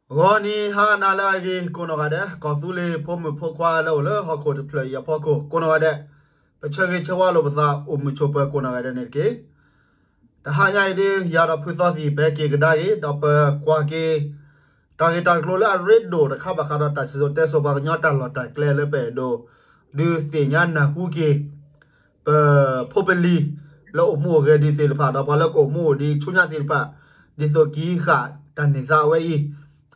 ဂီၤနံၤဟါနၤလၢအဂ့ၤ ကိးနီၢ်ဂၤဒဲး, ကီၢ်သူလ့ၤဖိမုၣ်ဖိခွါလၢအိၣ်လၢဟီၣ်ခိၣ်တဖျၢၣ်အံၤအဖီခိၣ် ကိးနီၢ်ဂၤဒဲး, ပဆၢဂ့ၤဆၢဝါလိာ်ပသးအိၣ်မုာ်ဆိးပၢၤကိးနီၢ်ဂၤဒဲးန့ၣ်တက့ၢ်. တဟါညါအံၤဒ် ယၤဒီးဖုသီသံၣ် ပဟဲက့ၤကဒါက့ၤ ဒီးပကွၢ်က့ၤ တၢ်ဂ့ၢ်တၢ်ကျိၤလၢအရ့ဒိၣ်တခါဘၣ်ဃးဒီးတၢ်စံၣ်စိၤတဲစိၤပှၤကညီတၢ်လီၢ်တၢ်ကျဲလၢပအဲၣ်ဒိး ဒုးသ့ၣ်ညါနၢ်ဟူက့ၤ ပဖိပလံၤ လၢအိၣ်မူအိၣ်ဂဲၤဒံးသ့ၣ်တဖၣ် ဒီးပှၤလၢကအိၣ်မူအိၣ်ဒံးဆူညါသ့ၣ်တဖၣ် ဒ်သိးကဟံးဃာ်တၢ်န့ၢ်သါအဝဲအံၤ,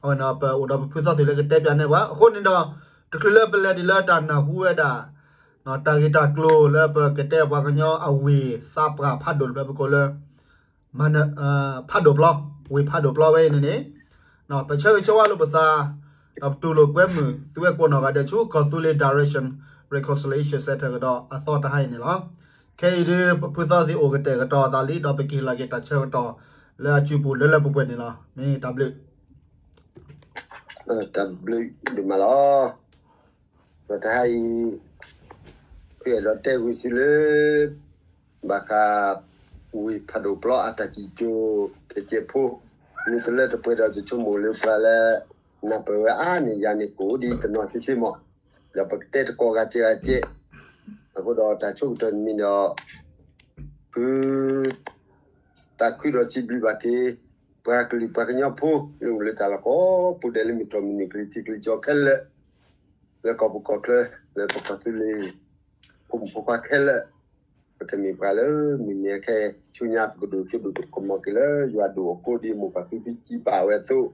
အဝဲန့ၣ်ပအိၣ်ဒီးပဖုသီသံၣ်လၢကတဲပၠးန့ၢ်ပှၤ အဃိန့ၣ်ဒီး တချုးလၢပလဲၤဒံးလၢတၢ်နၢ်ဟူဝဲဒၣ် တၢ်ဂ့ၢ်တၢ်ကျိၤလၢပကတဲပှၤကညီအဝ့ၢ်သးပှၢ်ဖးဒိၣ်တဖျၢၣ်ပကိးလၢ ဖးဒိၣ်ပျီ, ဝ့ၢ်ဖးဒိၣ်ပျီဝဲအံၤန့ၣ်န့ၣ်, ပဆၢဂ့ၤဆၢဝါလိာ်ပသး ဒီးပတူၢ်လိာ်ကွဲမုာ်သုဝဲကိးနီၢ်ဂၤဒဲးဆူ ကီၢ်သူလ့ၤ Direction Reconciliation Centre ကဒီးအသီတဟါအံၤန့ၣ်လီၤ. ခဲအံၤဒ် ပဖုသီသံၣ်အိၣ်ကတဲာ်ကတီၤအသးလံ ဒီးပကဟ့ၣ်လီၤက့ၤတၢ်ဆၢကတီၢ်လၢအစုပူၤလၢလၢပှဲၤပှဲၤန့ၣ်လီၤ. မ့ၢ်တၢ်ဘျုး တၢ်ဘျုးဒိၣ်မးလီၤ. ဒီးတဟါအံၤ ဖုအဲၣ်ဒိးတဲဂုာ်သုလၢ ဘၣ်ဃး ဝ့ၢ်ဖးဒိၣ်ပျီအတၢ်စံၣ်စိၤတဲစိၤဖိ မ့ၢ်တလၢတပှဲၤဒီး ယဆိကမိၣ်လၢပှၤလၢ နၢ်ပၢၢ်ဝဲအါန့ၢ်ယၤန့ၣ် ကအိၣ်ဒံးတနီၤသ့သ့မး, ဒီးပကတဲတကိးဂၤစဲးဂၤစဲး, အဃိဒီးတၢ်ဆိကတၢၢ်တမံၤဒီး ဖု သးခုဒီးစံးဘျုးဘၣ်က့ၤ ပှၤကလုာ်ပှၤကညီဖိ လၢအိၣ်လၢတၢ်လီၢ်ကိးပူၤဒဲးလၢမုၢ်ထီၣ်မုၢ်နုာ် ကလုာ်ထံကလုာ်ကီၢ်ခဲလၢာ်, လၢကီၢ်ပူၤကီၢ်ချၢ, လၢပကီၢ်သူလ့ၤ ဖိမုၣ်ဖိခွါခဲလၢာ်, ပကမ့ၢ်ပှၤလၢမုၢ်နံၤခဲ ဆူညါပကဒိၣ်စိဒိၣ်ကမီၤက့ၤလၢယွၤဒိၣ်အဃိ ဒ်မိၢ်ပၢ်ဖံဖုစံးဘၣ်ဝဲအသိး,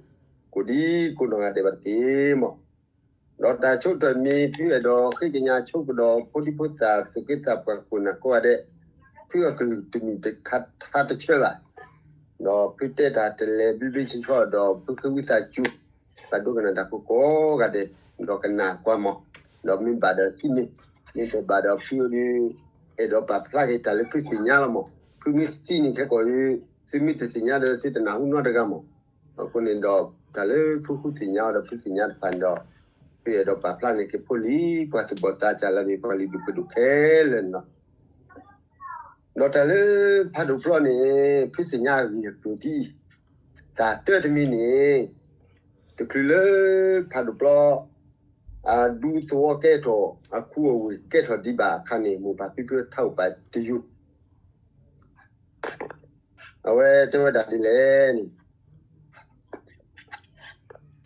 ကိးဒံကိးနီၢ်ဂၤဒဲးဘၣ်တက့ၢ်မး. ဒီးတၢ်ဆိကတၢၢ်တမံၤ ဖုအဲၣ်ဒိးဃ့ကညးဆိကဒီး ဖိဒံဖိသၣ် သူၣ်က့သးပှၢ်ကိးနီၢ်ကိးဂၤဒဲး, ဖုအကလုၢ်တမုာ်တခါတဆၢဘၣ်, ဒီးဖုတဲတၢ်တလဲၤဘျ့ဘျ့ဆှီဆှီဒီး ဖုဃ့ဝံသးစူၤ ပှၤဒိကနၣ်တၢ်ဖိကိးဂၤဒဲး, ဒီးကနၣ်ကွၢ်မး, ဒီးမ့ၢ်ဘၣ်ဒီးသံန့ၣ်, မ့ၢ်တဘၣ်ဒီးဖုဒုး အဲၣ်ဒိးပာ်ဖျါက့ၤတၢ်လၢဖုသ့ၣ်ညါလီၤမး, ဖုမ့ၢ်သံန့ၣ်ခဲကိာ် သုမ့ၢ်တသ့ၣ်ညါဒီး သုတနၢ်ဟူနီတဂၤမး, အဃိန့ၣ်ဒီး တၢ်လၢဖုဃုသ့ၣ်ညါအီၤဒီး ဖုသ့ၣ်ညါတဖၣ်န့ၣ်ဒီး ဖုအဲၣ်ဒိးပာ်ဖျါန့ၢ်က့ၤဖိလံၤ ပှၤသူၣ်ဘီၣ်သးစၢ်လၢအမ့ၢ်ပှၤလုၢ်ဒိၣ်ပှ့ၤဒိၣ်ခဲလၢာ်န့ၣ်လီၤ. ဒီးတၢ်လၢဖးဒိၣ်ပျီန့ၣ် ဖုသ့ၣ်ညါအဂ့ၢ်အကျိၤဒ်အံၤ, တၢ်တၢတမံၤန့ၣ် တချုးလၢဖးဒိၣ်ပျီ အဒူသဝီကဲထီၣ် အခူအဝ့ၢ်ကဲထီၣ်ဒံးဘၣ်အခါန့ၣ် မိၢ်ပၢ်ဖံဖုထးအိၣ်ပာ်တယိာ် အဝဲတဲဝဲဒၣ်ဒ်လဲၣ်န့ၣ်,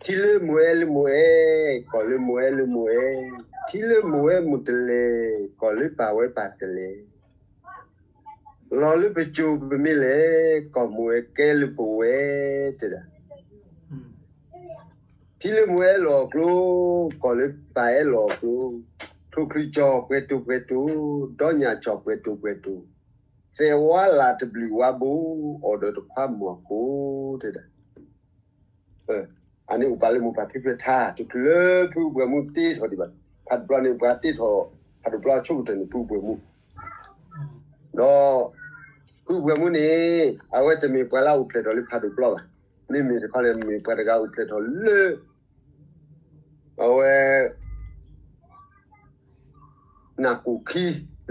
ထံလၢမိၢ်အဲၣ်လၢမိၢ်အဲၣ်, ကီၢ်လၢမိၢ်အဲၣ်လၢမိၢ်အဲၣ်, ထံလၢမိၢ်ဝဲမိၢ်တလဲၤ, ကီၢ်လၢပၢ်ဝဲပၢ်တလဲၤ, လီၤလၢပစိၤပမ့ၢ်လဲၤ, ကီၢ်မိၢ်အဲၣ်ကဲလၢပဝဲ, တဲဒၣ် ထံလၢမိၢ်အဲၣ်လီၤအကျိ, ကီၢ်လၢပၢ်အဲၣ်လီၤအကျိ, ထိၣ်ချုးကၠီၣ်ပှဲၤတိၢ်ပှဲၤတိၢ်, ဒီညၣ်ကၠီၣ်ပှဲၤတိၢ်ပှဲၤတိၢ်, သဲးဝါလၢတဘျုးဝါဘိ, အိၣ်ဒီးတခွါမုၣ်အခိၣ် တဲဒၣ် အန့ၣ်အိၣ်ပာ်လၢမိၢ်ပၢ်ဖံဖုထး, တချုးလၢဖုပှဲၤမူတ့ထီၣ်ဒံးဘၣ်, ဖးဒိၣ်ပျီန့ၣ် ပှၤတ့ထီၣ် ဖးဒိၣ်ပျီအဆိကတၢၢ်န့ၣ် ဖုပှဲၤမူ, ဒီး ဖုပှဲၤမူန့ၣ် အဝဲတမ့ၢ်ပှၤလၢအအိၣ်ဖျဲၣ်ထီၣ်လၢဖးဒိၣ်ပျီဘၣ်, မ့မ့ၢ်တခီန့ၣ် မ့ၢ်ပှၤတဂၤအိၣ်ဖျဲၣ်ထီၣ်လၢ အဝဲ နၢ်ကိၣ်ခံ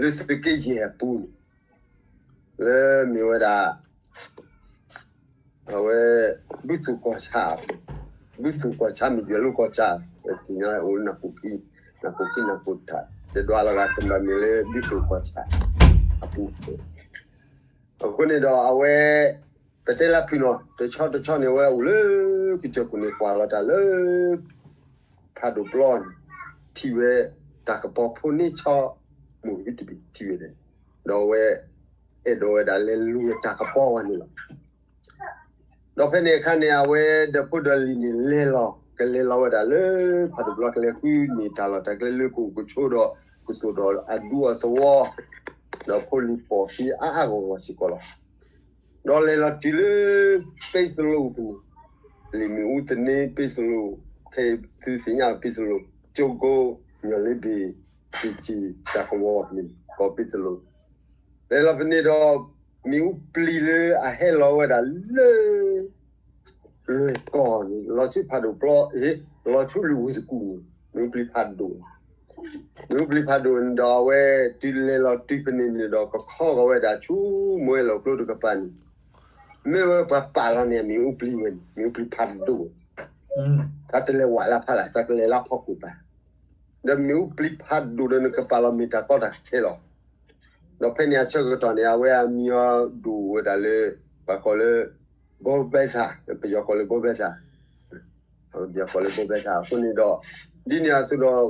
လၢသုးက့ယဲၢ်အပူၤန့ၣ် လၢမ့ၢ်ဝဲဒၣ် အဝဲ ဘုသူၣ်ကီၢ်ဆၣ်, ဘုသူၣ်ကီၢ်ဆၣ် မ့ၢ်ဒွဲၣ်လိၤကီၢ်ဆၣ်, ပသ့ၣ်ညါအိၣ်လၢနၢ်ကိၣ်ခံ, နၢ်ကိၣ်ခံ နၢ်ကိၣ်ထး တဒွးလီၤဂာ်ကဘၣ်မ့ၢ်လၢဘုသူၣ်ကီၢ်ဆၣ်အပူၤ, အဃိန့ၣ်ဒီးအဝဲ ပတဲလၢဖုနီၤ တဆီတဆီန့ၣ် အဝဲအိၣ်လၢကစၢၢ်ခိၣ်န့ၣ် ကွၢ်လီၤတၢ်လၢ ဖးဒိၣ်ပျီန့ၣ် ထံၣ်ဝဲ တၢ်ကပီၤဖိန့ၢ်ဆီ မိၢ်ဂံၢ်တဘ့ၣ်ထံၣ်ဝဲဒၣ်, ဒီးအဝဲ အဲၣ်ဒိးဝဲဒၣ်လဲၤလူၤတၢ်ကပီၤဝဲန့ၣ်လီၤ. ဒီးဖဲန့ၣ်အခါန့ၣ် အဝဲဒီဖိဒီလံၤန့ၣ် လဲၤလီၤ ကလဲၤလီၤဝဲဒၣ်လၢ ဖးဒိၣ်ပျီ ကလဲၤဃုန့ၢ်တၢ်လီၢ်တၢ်ကျဲလၢကအိၣ်ကဆိးဒီး ကသိၣ်ဒီးအဒူအသဝီ ဒီးဖိလံၤပိာ်ခံအါအါဂီၢ်ဂီၢ်စ့ၢ်ကီးလီၤ. ဒီးလဲၤလီၤတုၤလၢ ပ့စလိၣ်ပူၤ, လံာ်မ့ၣ်အူသန့ ပ့စလိၣ်, ခဲအံၤသုသ့ၣ်ညါလီၤ ပ့စလိၣ်, ကၠိကိ, ညီၣ်လ့ဘ့ၣ်, ပ့ၢ်စ့ၣ်, တၢ်ကဝီၤဖဲန့ၣ် ကိးပ့စလိၣ်, လဲၤလီၤဖဲန့ၣ်ဒီး မ့ၣ်အူပျံၤလၢအဟဲလီၤဝဲဒၣ်လၢ လွဲၢ်ကီၢ်န့ၣ် လီၤဆူဖးဒိၣ်ပျီ, လီၤဆူလွံၢ်ဝ့ၢ်တကူၣ်န့ၣ် မ့ၣ်အူပျံၤဖးဒိၣ်, မ့ၣ်အူပျံၤဖးဒိၣ်န့ၣ်ဒီး အဝဲတုၤလဲၤလီၤတုၤဖဲန့ၣ်န့ၣ်ဒီး ကခီဂီၤဝဲဒၣ်ဆူမိၢ်အဲၣ်လီၤကျိတကပၤန့ၣ်, မ့ၢ်ဝဲပှၤပာ်လီၤန့ၢ်မ့ၣ်အူပျံၤဝဲန့ၣ် မ့ၣ်အူပျံၤဖးဒိၣ်ဝဲ, တၢ်တလဲၤဝးလၢဖီလာ် တၢ်ကလဲၤလၢဖီခိၣ်ဘၣ်. ဒီးမ့ၣ်အူပျံၤဖးဒိၣ်ဒီးနကပာ်လီၤမ့ၢ်တၢ်ကီတၢ်ခဲလီၤ. ဒီးဖဲန့ၣ်အဆၢကတီၢ်န့ၣ် အဝဲအမံၤအီၤဒိၣ်ဝဲဒၣ်လၢ ပှၤကိးလၢ ဘိဘဲစၢ်, ပယီၤကိးလၢဘိဘဲစၢ်, ပယီၤကိးလၢဘိဘဲစၢ်အဃိန့ၣ်ဒီး ဒ်န့ၣ်အသိးဒီး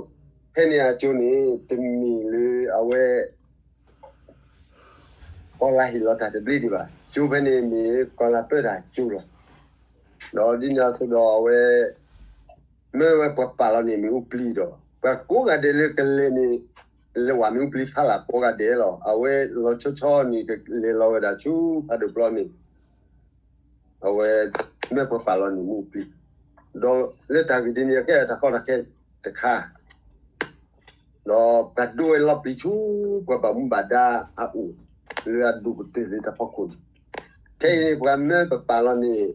ဖဲန့ၣ်အကၠိန့ၣ် တမ့ၢ်လၢအဝဲ ကီၤလၤဟ့ၣ်လီၤတၢ်တဘျ့ဒံးဘၣ်. ကၠိဖဲန့ၣ်မ့ၢ်ကီၤလၤပၢတၢ်ကၠိလီၤ. ဒီးဒ်န့ၣ်အသိးဒီးအဝဲ မ့ၢ်ဝဲပှၤပာ်လီၤန့ၢ်မ့ၣ်အူပျံၤဒီး ပှၤကိးဂၤဒဲးလၢကလဲၤန့ၣ် လဲၤဝးမ့ၣ်အူပျံၤဖီလာ်ကိးဂၤဒဲးလီၤ. အဝဲလီၤဆီဆီန့ၣ်ကလဲၤလီၤဝဲဒၣ်ဆူဖးဒိၣ်ပျီန့ၣ် အဝဲ မ့ၢ်ပှၤပာ်လီၤန့ၢ်မ့ၣ်အူပျံၤ ဒီးလၢတၢ်ဂ့ၢ်ဒ်န့ၣ်ကဲတၢ်ကီတၢ်ခဲတခါ ဒီးပှၤဒိဝဲလီၤပျံၤဆူ ပှၤဘၣ်မူဘၣ်ဒါအအိၣ် လၢအဒိၣ်ကတၢၢ်လၢတၢ်ဖီခိၣ်န့ၣ်, ခဲအံၤန့ၣ် ပှၤမၢပပာ်လီၤန့ၣ်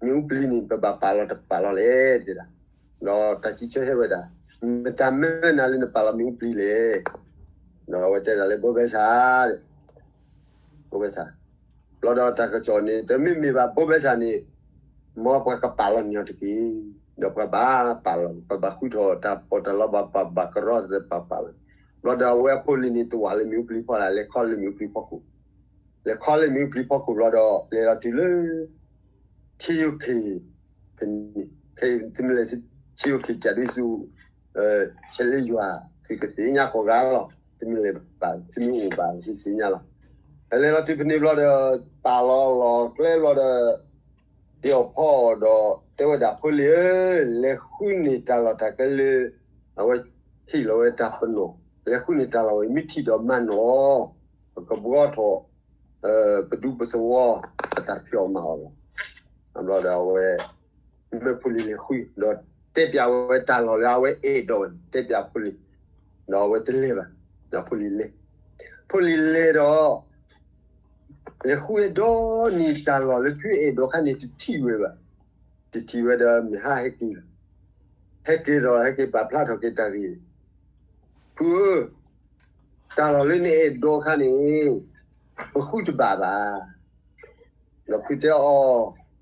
မ့ၣ်အူပျံၤန့ၣ် ပဘၣ်ပာ်လီၤတပာ်လီၤလဲၣ် တဲဒၣ်, ဒီးတၢ်စံးဆၢဟဲဝဲဒၣ်, မတၤမၢနၤလၢနပာ်လီၤမ့ၣ်အူပျံၤလဲၣ်, ဒီးအဝဲတဲဒၣ်လၢ ဘိဘဲစၢ် တဲ ဘိဘဲစၢ်, ဘျီဒီးတၢ်ကစီၣ်န့ၣ် တမ့မ့ၢ်ဘၣ် ဘိဘဲစၢ်န့ၣ် မ်ပှၤကပာ်လီၤန့ၢ်အီၤတက့ၢ်, ဒီးပှၤဘၣ်ပာ်လီၤ ပှၤဘၣ်ဃုထီၣ်တၢ်ပီးတၢ်လီဘၣ် ပှၤဘၣ်ကရီသးပာ်ပာ်လီၤ, ဘျီဒီးအဝဲအဖိလံၤန့ၣ် တဝးလၢမ့ၣ်အူပျံၤဖီလာ် လဲၤခီလၢမ့ၣ်အူပျံၤဖီခိၣ်, လဲၤခီလၢမ့ၣ်အူပျံၤဖီခိၣ်ဘျီဒီး လဲၤလီၤတုၤလၢ ထံယိၤခ့ၣ် ဖဲန့ၣ် ခဲအံၤသုမ့ၢ်လဲၤထံယိၤခ့ၣ်ကးဒုးဆူ ဆဲးလ့ယွၤ သုကသ့ၣ်ညါကိးဂၤလီၤ, သုမ့ၢ်လဲၤဘၣ် သုမ့ၢ်အိၣ်ဘၣ် သုသ့ၣ်ညါလီၤ, လဲၤလီၤတုၤဖဲန့ၣ်ဘျီဒီး ပာ်လီၤလီၤကျဲဘျီဒီး ဒ့အီၣ်ဖီအီၣ်ဒီး တဲဝဲဒၣ်ဖိလံၤဧၢ, လဲၤဃုန့ၢ်တၢ်လီၢ်တၢ်ကျဲလၢ အဝဲဟ့ၣ်လီၤဝဲတၢ်ပနီၣ်, လဲၤဃုန့ၢ်တၢ်လီၢ်ဝဲ မ့ၢ်ထံၣ်ဒီးမၤနီၣ်, ပကဘှီထီၣ် ပဒူပသဝီ ပတၢ်ဖံးအီၣ်မၤအီၣ်လီၤ, ဘျီဒီးအဝဲ မၢဖိလံၤလဲၤဃု ဒီးတဲပျးဝဲတၢ်လီၢ်လၢအဝဲအဲၣ်ဒိးဝဲန့ၣ် တဲပျးဖိလံၤ, ဒီးအဝဲတလဲၤဘၣ်, ဒီးဖိလံၤလဲၤ, ဖိလံၤလဲၤဒီး လဲၤဃုအဲၣ်ဒိးန့ၢ်တၢ်လီၢ်လၢဖုအဲၣ်ဒိးခါန့ၣ် တထံၣ်ဝဲဘၣ်, တထံၣ်ဝဲဒီးမ့ၢ်ဟးဟဲက့ၤလီၤ, ဟဲက့ၤဒီးဟဲက့ၤပာ်ဖျါထီၣ်က့ၤတၢ်ဂ့ၢ်, ဖုဧၢ, တၢ်လီၢ်လၢနအဲၣ်ဒိးခါန့ၣ် ပဃုတဘၣ်ဘၣ် ဒီးဖုတဲအီ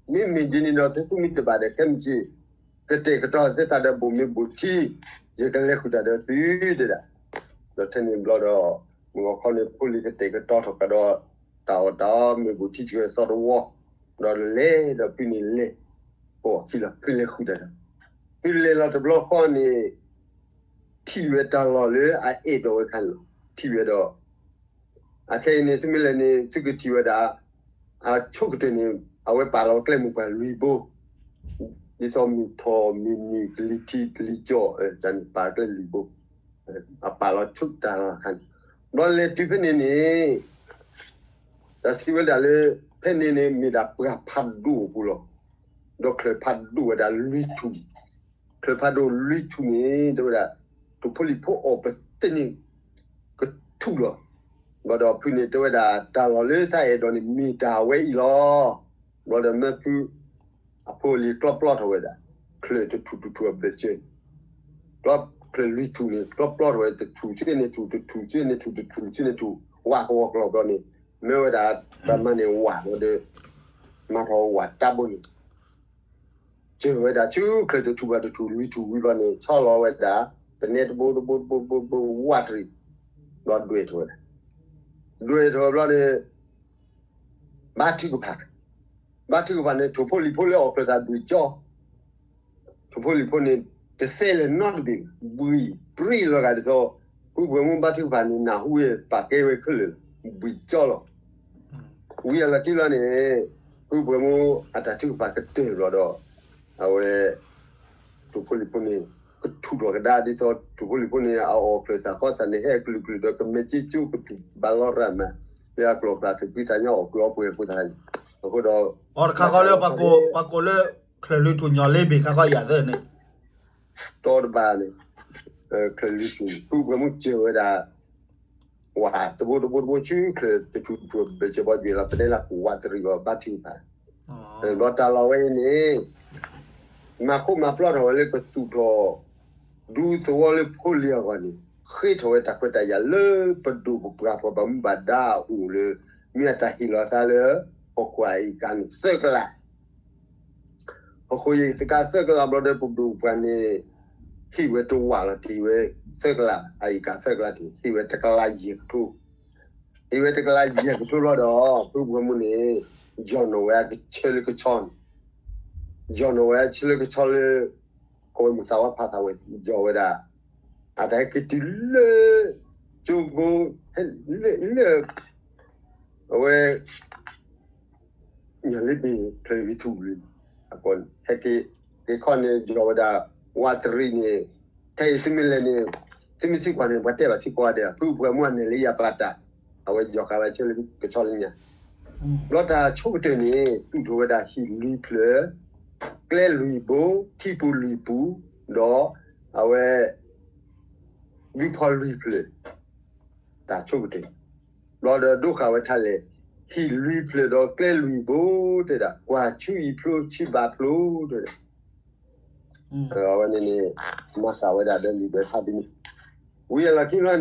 ၤ, မ့မ့ၢ်ဒ်န့ၣ်ဒီး သုဃုမ့ၢ်တဘၣ်ဒီး ခဲမုၢ်ဆ့ၣ် ကတဲာ်ကတီၤသုသးဒီးဘိၣ်မ့ၢ်ဘိၣ်ထံ, ယကလဲၤဃုာ်တၢ်ဒီးသုတဲဒၣ်, ဒီးထဲန့ၣ်ဘျီဒီး မုၢ်ဂီၤခီန့ၣ် ဖိလံၤကတဲာ်ကတီၤထီၣ်ကဒီး တၢ်အီၣ်တၢ်အီ မ့ၢ်ဘိၣ်ထံတဂၤသီတဝီ, ဒီးလဲၤဒီးဖုန့ၣ်လဲၤ, အိၣ်ခံလီၤ ဖုလဲၤဃုာ်တၢ်ဒီး, ဖုလဲၤလီၤတဘျီဃီန့ၣ် ထံၣ်ဝဲတၢ်လီၢ်လၢအအဲၣ်ဒိးဝဲခါန့ၣ်လီၤ, ထံၣ်ဝဲဒီး အခဲအံၤန့ၣ် သုမ့ၢ်လဲၤန့ၣ် သုကထံၣ်ဝဲဒၣ် အဆိကတၢၢ်န့ၣ် အဝဲပာ်လီၤကျဲမုၢ်ပှၢ်လွံၢ်ဘိ, ဒ်သိးမုၢ်ထီၣ်မုၢ်နုာ်ကလံၤထံးကလံၤကၠီၣ် န့ၣ် ပာ်ကျဲလွံၢ်ဘိ, အပာ်လီၤဆိတၢ်လီၢ်ခါန့ၣ်, ဘျီလဲၤတုၤဖဲန့ၣ်န့ၣ် တၢ်စံးဝဲဒၣ်လၢ ဖဲန့ၣ်န့ၣ် မ့ၢ်ဒၣ်ပှၢ်ဖးဒိၣ်အပူၤလီၤ, ဒီးချၢၣ်ဖးဒိၣ်ဝဲဒၣ်လွံၢ်ထူၣ်, ချၢၣ်ဖးဒိၣ်လွံၢ်ထူၣ်န့ၣ် တဲဝဲဒၣ် ထိၣ်ဖိလံၣ်ဖိအီၣ်ပသ့န့ၣ် ကထူၣ်လီၤ, ဘျီဒီးဖုန့ၣ်တဲဝဲဒၣ် တၢ်လီၢ်လၢသးအဲၣ်ဒိးန့ၣ် မ့ၢ်တၢ်ဝဲအံၤလီၤ, ဘျီဒီးမၢဖု အဖိအလံၤကျီပျီထီၣ်ဝဲဒၣ် ချၢၣ်တထူၣ်တထူၣ်အဘၢၣ်စၢၤ, ကျီချၢၣ်လွံၢ်ထူၣ်န့ၣ် ကျီပျီထီၣ်ဝဲ တထူၣ်ဆူန့ၣ်ထူၣ် တထူၣ်ဆူန့ၣ်ထူၣ် တထူၣ်ဆူန့ၣ်ထူၣ် ဝးကဝီၤကျီဘျီန့ၣ် မၢဝဲဒၣ် တၢ်မၤန့ၢ်ဝးဘျီဒီး မၤထီၣ်ဝးတၢ်ဘိန့ၣ် စၢၤဝဲဒၣ်ဆူချၢၣ်တထူၣ်ဘၣ်တထူၣ်လွံၢ်ထူၣ်ဝံၤဘျီန့ၣ် ဆီလီၤဝဲဒၣ် ပနဲတဘိတဘိတဘိတဘိဝးတရံး ဘျီဒွဲၣ်ထီၣ်ဝဲဒၣ်, ဒွဲၣ်ထီၣ်ဘျီန့ၣ် ဘါထုကဖၣ်, ဘါထုကဖၣ်န့ၣ် ထိၣ်ဖိလံၣ်ဖိလၢအီၣ်ကျၢၤသးဘှံးကၠီ, ထိၣ်ဖိလံၣ်ဖိန့ၣ် တသဲလဲၤနီတဘ့ၣ်, ဘှံးပြံလီၤဂာ်ဒ်သိး ဖုပှဲၤမူဘါထုကဖၣ်န့ၣ် နၢ်ဟူဝဲပာ်ကဲဝဲခဲလၢာ်လီၤ, ဘှံးကၠီလီၤ. ဝံၤအလီၢ်ခံလီၤန့ၣ် ဖုပှဲၤမူအတၢ်ထုကဖၣ်ကတၢၢ်ဘျီဒီး အဝဲ ထိၣ်ဖိလံၣ်ဖိန့ၣ် ကထူၣ်ထီၣ်ကဒါဒ်သိး ထိၣ်ဖိလံၣ်ဖိန့ၣ် အအီၣ်ကျၢၤသးဃီသးန့ၣ် ဟဲကလုာ်ကလုာ်ဒီး ကမဲာ်က့ကၠိကထူၣ်ဘၣ်လီၤရၣ်မး လၢအကျိၤအကျဲ သူၣ်ဖှံသးညီ အီၣ်ကုးအီပှဲၤဖိသးန့ၣ် အဃိဒီး အီတခါဃီလၢ ပှၤကိးလၢ ချၢၣ်လွံၢ်ထူၣ်ညီလ့ဘ့ၣ်ခါဃီယၤသၢန့ၣ် တီတဘၣ်န့ၣ် ချၢၣ်လွံၢ်ထူၣ် ဖုပှဲၤမူစၢၤဝဲဒၣ် ဝးတဘိတဘိတဘိဆူချၢၣ်တထူၣ်ထူၣ်ဘၢၣ်စၢၤဘီဒွဲၣ်လီၤ ပနဲလၢ်ကဝးတရံးအီၤဘါထုကဖၣ် ဘျီတၢ်လီၢ်ဝဲအံၤန့ၣ် မၤဃိမၤပျီထီၣ်ဝဲလၢကသူၣ်ထီၣ် ဒူသဝီလၢဖိလံၤအဂီၢ်န့ၣ် ဃ့ထီၣ်ဝဲတၢ်ခွဲးတၢ်ယာ်လၢပဒိၣ်ပပှၢ်ပှၤဘၣ်မူဘၣ်ဒါအအိၣ်လၢ မ့ၢ်အတၢ်ဟ့ၣ်လီၤသးလၢ ဟီၣ်ခိၣ်အအံၤကါန့ၣ်သၢကလး အဃိယသကးသၢကလးဘျီဒီး ပဒိၣ်ပှၤန့ၣ် ဟ့ၣ်ဝဲတဝာ်လီၤ, တ့ၢ်ဝဲသၢကလး, အအံၤကးသၢကလးတ့ၢ်, ဟ့ၣ်ဝဲတကလးယဲၢ်ကထိ, ဟ့ၣ်ဝဲတကလးယဲၢ်ကထိဘျီဒီး ဖုပှဲၤမုၢ်န့ၣ် ယီၢ်နီၣ်ဝဲအကဆၢလၢကဆီန့ၣ်, ယီၢ်နီၣ်ဝဲအဆၢလၢကဆီလၢ ကဝဲမုၢ်သးဝါဖးသးဝဲ ယီၢ်ဝဲဒၣ် အတၢ်ဟဲက့ၤတုၤလၢ ကၠိဘိ လၢ အဝဲ ညၣ်လ့ဘ့ၣ်ဖျၢၣ်ဝံၤထူၣ်ဝံၤ အကီၢ်န့ၣ် ဟဲက့ၤ က့ၤခီန့ၣ် ယီၢ်ဝဲဒၣ် ဝးတရံးန့ၣ် ထဲအံၤသုမ့ၢ်လဲၤန့ၣ် သုမ့ၢ်သံကွၢ်န့ၣ် ပှၤတဲဘၣ်သံကွၢ်ဒဲး ဖုပှဲၤမုၢ်အနဲၣ်လၢယၤပာ်တၢ် အဝဲယီၢ်ဃာ်ဝဲဆၢလၢကဆီလၢညါ ဘျီတၢ်ဆိကတၢၢ်န့ၣ် သူၣ်ထီၣ်ဝဲဒၣ်ဟံၣ်လွံၢ်ဖျၢၣ်, ကျဲလွံၢ်ဘိ, ထံပူၤလွံၢ်ပူၤ, ဒီး အဝဲ ဂုၢ်ဖီလွံၢ်ဖျၢၣ်, တၢ်ဆိကတၢၢ်, ဘျီဒီးဒိဃာ်ဝဲထါလဲၣ်, ဟံၣ်လွံၢ်ဖျၢၣ်ဒီးကျဲလွံၢ်ဘိ တဲဒၣ် ကွၢ်ဆူအံၤဖျိဆံဘးဖျိ တဲဒၣ် အဝဲန့ၣ်န့ၣ် မၤဃာ်ဝဲဒၣ်ဒီးလံာ်ဒၢထါဒ်န့ၣ်, ဝံၤအလီၢ်ခံဘျီန့ၣ်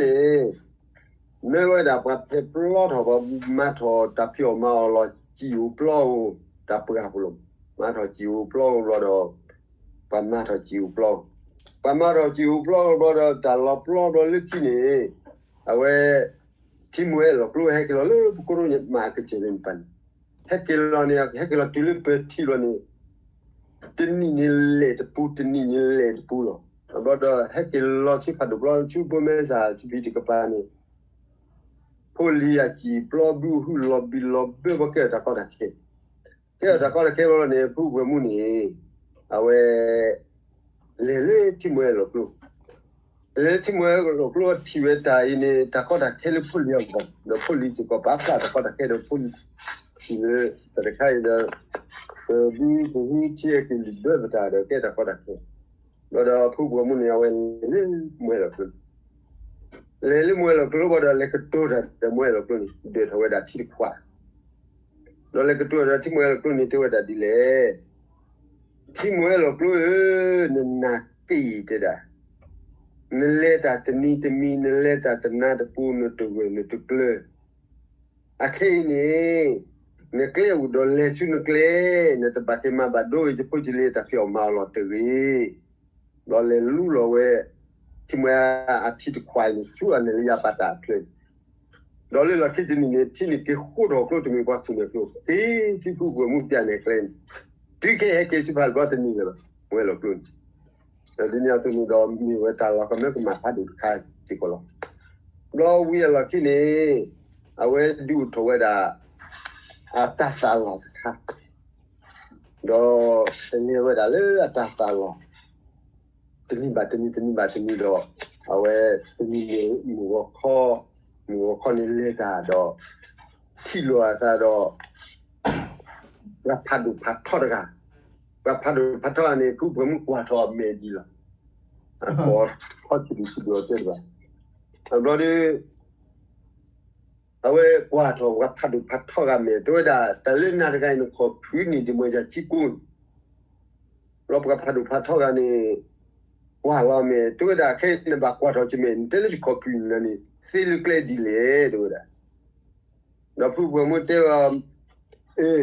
မ့ၢ်ဝဲဒၣ်ပှၤဖဲးပျီထီၣ် ပှၤမၤထီၣ်တၢ်ဖံးအီၣ်မၤအီၣ်လီၤ စံာ်ဧိၤပျီဧိၤ တၢ်ပှၢ်ပူၤလီၤ, မၤထီၣ်စံာ်ဧိၤပျီဧိၤဘျီဒီး ပှၤမၤထီၣ်စံာ်ဧိၤပျီဧိၤ, ပှၤမၤထီၣ်စံာ်ဧိၤပျီဧိၤဘျီဒီး တၢ်လီၤပျီဘျီလၢခံန့ၣ် အဝဲ ထံမွဲလီၤကျိဟဲက့ၤလီၤလၢပကရူၢ်မၤကစၢၢ်လၢန့ၣ်ပၢ်န့ၣ်, ဟဲက့ၤလီၤန့ၣ် ဟဲက့ၤလီၤတုၤလၢပထံလီၤန့ၣ် တနံၣ်န့ၣ်လဲၤတပူၤ တနံၣ်န့ၣ်လဲၤတပူၤလီၤ, ဘျီဒီးဟဲက့ၤလီၤဆူဖးဒိၣ်ပျီ ဆူဘိမဲစၢ် ဆူဖံတကပၤန့ၣ် ဖိလံၤအစံာ်ပျီဘုဟုလီၤဘံၣ်လီၤဘၢဘၣ် ကဲထီၣ်တၢ်ကီတၢ်ခဲ, ကဲထီၣ်တၢ်ကီတၢ်ခဲဘျီန့ၣ် ဖုပှဲၤမုၢ်န့ၣ် အဝဲ လဲၤလၢထံမွဲလီၤကျိ လဲၤလၢထံမွဲလီၤကျိ ထံၣ်ဝဲတၢ်အံၤန့ၣ် တၢ်ကီတၢ်ခဲလၢဖိလံၤအဂီၢ် ဒီးဖိလံၤစ့ၢ်ကီး ပာ်ဖျါတၢ်ကီတၢ်ခဲဒီးဖိလံၤ ထံၣ်လၢတၢ်တခါအံၤဒီး ပဘုပဟုထံဟဲက့ၤလံာ်ဘၢပတၢ်ဒီးကဲတၢ်ကီတၢ်ခဲ, ဘျီဒီးဖုပှဲၤမုၢ်န့ၣ် အဝဲလဲၤလၢမွဲလီၤကျိ လဲၤလၢမွဲလီၤကျိဘၣ်ဒီး လဲၤကတိၤတၢ်ဒီးမွဲလီၤကျိန့ၣ် ဒၢးထီၣ်ဝဲဒၣ်ထံတခွး, ဒီးလဲၤကတိၤဒီးထံမွဲလီၤကျိန့ၣ် တဲဝဲဒၣ်ဒ်လဲၣ်, ထံမွဲလီၤကျိဧၢ, နနာ်က့ၣ်တဲဒၣ်, နလဲၤတၢ်တနံၤတမံၤ နလဲၤတၢ်တနၤတပူၤ နတဂၢၢ်နတကျၢၤ, အခဲအံၤန့ၣ် နကျဲအိၣ်ဒီးလဲၤဆူနကျဲ, နတဘၣ်က့ၤမၤဘၣ်ဒိအံၤ ယဖိယလံၤတၢ်ဖံးအီၣ်မၤအီၣ်လီၤတဂ့ၤ, ဒီးလဲၤလူလီၤဝဲ ထံမွဲအထံတခွးအံၤန့ၣ် ဆူအနဲၣ်လၢယၤပာ်တၢ်အချၢန့ၣ်, ဒီးလၢလီၢ်ခံတနံၤန့ၣ် ထံန့ၣ်က့ၤဃိထီၣ်ကျိတမ့ၢ်ပှၤခိၣ်န့ၣ်ကျိ က့ၤဆူဖုပှဲၤမုၢ်ပျၢ်နဲၣ်ကျဲန့ၣ်, တုၤခဲအံၤဟဲက့ၤဆူဖးဒိၣ်ဘျီတနံၤလၢၤဘၣ် မွဲလီၤကျိန့ၣ်, ဒီးဒ်န့ၣ်အသိးန့ၣ်ဒီး မ့ၢ်ဝဲတၢ်လီၤကမၢကမၣ်ဖးဒိၣ်တခါစ့ၢ်ကီးလီၤ. ဘျီဝံၤအလီၢ်ခံန့ၣ် အဝဲဒုးအိၣ်ထီၣ်ဝဲဒၣ် အတၢ်သးလီၢ်တခါ ဒီးလဲၤဝဲဒၣ်လၢအတၢ်သးလီၢ် တနံၤဘၣ်တနံၤ တနံၤဘၣ်တနံၤဒီး အဝဲတနံၤန့ၣ် မုၢ်ဂီၤခီ မုၢ်ဂီၤခီန့ၣ်လဲၤတၢ်ဒီး ထံၣ်လိာ်အသးဒီး ပှၤဖးဒိၣ်ဖးထီတဂၤ, ပှၤဖးဒိၣ်ဖးထီတဂၤန့ၣ် ဖုပှဲၤမုၢ်ကွၢ်ထီၣ်အမဲာ်ဒ်လီၤ. အကိးထီၣ်ဆံးဒုးဆံးဒုးအီၤတဲတဘၣ်. ဘျီဒီး အဝဲကွၢ်ထီၣ်ပှၤဖးဒိၣ်ဖးထီတဂၤမဲာ် တဲဝဲဒၣ် တၢ်လၢနၤတဂၤအံၤ နခိၣ်ဖုးန့ၣ် ဒ်မ့ၢ်ယၤကံကိန့ၣ် ဘျီပှၤဖးဒိၣ်ဖးထီတဂၤန့ၣ် ကွၢ်လီၤမဲာ် တဲဝဲဒၣ် ခဲအံၤနဘၣ်ကွၢ်ထီၣ်က့ၤမဲာ် နတဲလၢယခိၣ်ဖုးန့ၣ် သ့လၢကျဲဒ်လဲၣ် တဲဝဲဒၣ်. ဒီးဖုပှဲၤမုၢ်တဲအီၤ အ့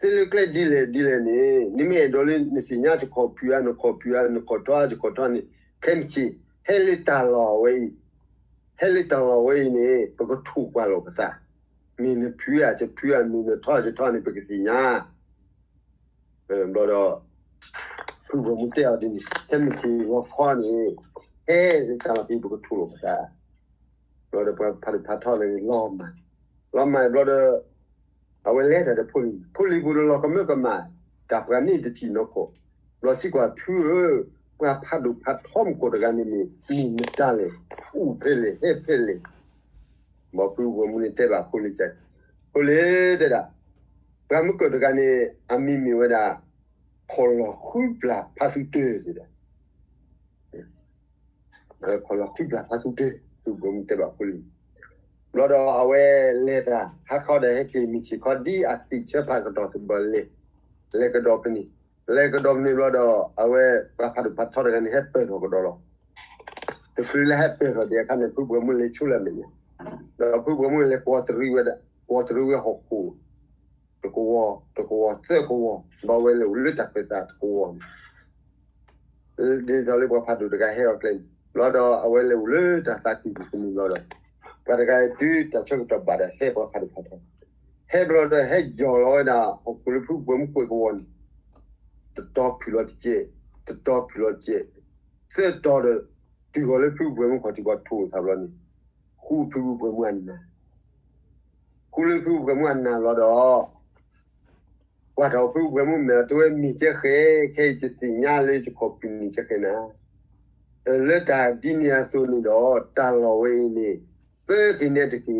သ့လၢကျဲဒ်လဲၣ်ဒ်လဲၣ်န့ၣ် နမ့ၢ်အဲၣ်ဒိးလၢနသ့ၣ်ညါယခိၣ်ဖုးဧါ နခိၣ်ဖုးဧါ နခိၣ်ထီဧါ ယခိၣ်ထီန့ၣ် ခဲမုၢ်ဆ့ၣ် ဟဲလၢတၢ်လီၢ်ဝဲအံၤ ဟဲလၢတၢ်လီၢ်ဝဲအံၤန့ၣ် ပကထိၣ်ကွၢ်လိာ်ပသး, မ့ၢ်နဖုးဧါ ယဖုးဧါ မ့ၢ်နထီဧါ ယထီန့ၣ် ပကသ့ၣ်ညါ ဘျီဒီး ဖုပှဲၤမုၢ်တဲအီၤဒ်န့ၣ် ခဲမုၢ်ဆ့ၣ်ဂီၤခီန့ၣ် ဟဲလၢတၢ်လီၢ်ဖဲအံၤ ပကထိၣ်လိာ်ပသး. ဘျီဒီးပှၤဖးဒိၣ်ဖးထီန့ၣ် လီၤမၢ်, လီၤမၢ်ဘျီဒီး အဝဲလဲၤတၢ်ဒီးဖိလံၤ, ဖိလံၤပူၤဒီးလီၤကမၢကမၣ် တၢ်ပှၤန့ၣ်တထံၣ်နီၢ်ခိၣ်, ဘျီစံးကွၢ်ဖုဧၢ, ပှၤဖးဒိၣ်ဖးထီမူခိၣ်တဂၤန့ၣ်န့ၣ် မ့ၢ်မတၤလဲၣ်, အိၣ်ဖဲလဲၣ် ဟဲဖဲလဲၣ်. ဘျီဖုပှဲၤမုၢ်န့ၣ်တဲဘၣ်ဖိလံၤစ့ၢ်, ဖိလံၤတဲဒၣ်, ပှၤမုၢ်ကၢၢ်တဂၤန့ၣ် အမံၤမ့ၢ်ဝဲဒၣ် ခီၣ်လီၤဃုပျၢ်ဖးသူတၢၢ်တဲဒၣ် ခီၣ်လီၤဃုပျၢ်ဖးသူတၢၢ် ဖုပှဲၤမုၢ်တဲဘၣ်ဖိလံၤ, ဘျီဒီးအဝဲလဲၤတၢ် ဟါခီဒီးဟဲက့ၤမုၢ်ဆ့ၣ်ခီ ဒ်အသ့ၣ်ဆၢဖးကတီၢ်သဘျီလဲၤ, လဲၤကဒီးပန့ၣ်, လဲၤကဒီးပန့ၣ်ဘျီဒီး အဝဲပှၤဖးဒိၣ်ဖးထီတဂၤန့ၣ် ဟဲပၢၢ်ထီၣ်ကဒီးလီၤ. တချုးလၢဟဲပၢၢ်ထီၣ်ဒံးအခါန့ၣ် ဖုပှဲၤမုၢ်လဲၤဆူလၢအမဲာ်ညါ, ဒီးဖုပှဲၤမုၢ်လဲၤကွီၢ်တရံးဝဲဒၣ်, ကွီၢ်တရံးဝဲဟီၣ်ခိၣ် တကဝီၤ တကဝီၤသၢကဝီၤ ဘၣ်ဝဲလဲၤအိၣ်လၢတၢ်ခၢၣ်သးတကဝီၤန့ၣ် ဒ်သိးလၢပှၤဖးဒိၣ်တဂၤဟဲအီၤကျဲန့ၣ် ဘျီဒီး အဝဲလဲၤအိၣ်လၢတၢ်သးကံၢ်ပူၤတမံၤဘျီဒီး ပှၤတဂၤအံၤတုၤတၢ်ဆၢကတီၢ်ဘၣ်ဒီး ဟဲပှၤဖးဒိၣ်ဖးထီ ဟဲဘျီဒီး ဟဲယီၢ်လီၤဝဲဒၣ် ဟီၣ်ခိၣ်လၢဖုပှဲၤမူကွဲးကဝီၤန့ၣ် တတီဖုးလီၤတကဲး, တတီဖုးလီၤတကဲး, သၢတီဒီး တုၤဃီၤလၢဖုပှဲၤမူခီၣ်ထံး ပှၤထိၣ်သးဘျီန့ၣ် ဃူဖုပှဲၤမူအနၢ် ဃူလၢဖုပှဲၤမူအနၢ်ဘျီဒီး ကွၢ်ထီၣ်ဖုပှဲၤမူမဲာ်ဒီး တဲဝဲမ့ၢ်ကဲဃဲ, ခဲအံၤယသ့ၣ်ညါလၢယခီၣ်ဖုၣ်န့ၣ်ကဲဃဲနၤ, လၢတၢ်ဒ်န့ၣ်အသိးန့ၣ်ဒီး တၢ်လီၢ်ဝဲအံၤန့ၣ် ပၢက့ၤနဲတက့ၢ်,